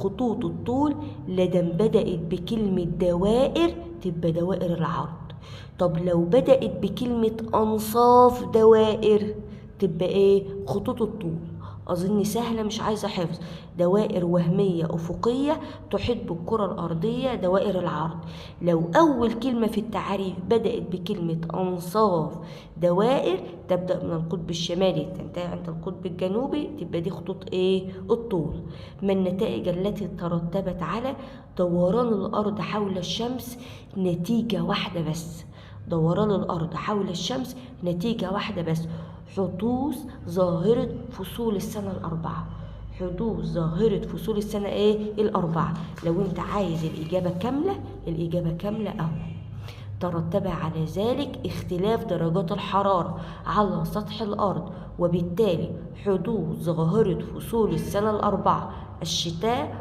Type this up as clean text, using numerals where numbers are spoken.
خطوط الطول لدم بدأت بكلمة دوائر تبقى دوائر العرض. طب لو بدأت بكلمة أنصاف دوائر تبقى إيه؟ خطوط الطول. أظن سهلة مش عايزة حفظ. دوائر وهمية أفقية تحيط بالكرة الأرضية، دوائر العرض. لو أول كلمة في التعريف بدأت بكلمة أنصاف دوائر تبدأ من القطب الشمالي تنتهي عند القطب الجنوبي، تبقى دي خطوط إيه؟ الطول. ما النتائج التي ترتبت على دوران الأرض حول الشمس؟ نتيجة واحدة بس. دوران الأرض حول الشمس نتيجة واحدة بس، حدوث ظاهرة فصول السنة الأربعة. حدوث ظاهرة فصول السنة إيه؟ الأربعة. لو أنت عايز الإجابة كاملة، الإجابة كاملة أهو. ترتب على ذلك اختلاف درجات الحرارة على سطح الأرض، وبالتالي حدوث ظاهرة فصول السنة الأربعة، الشتاء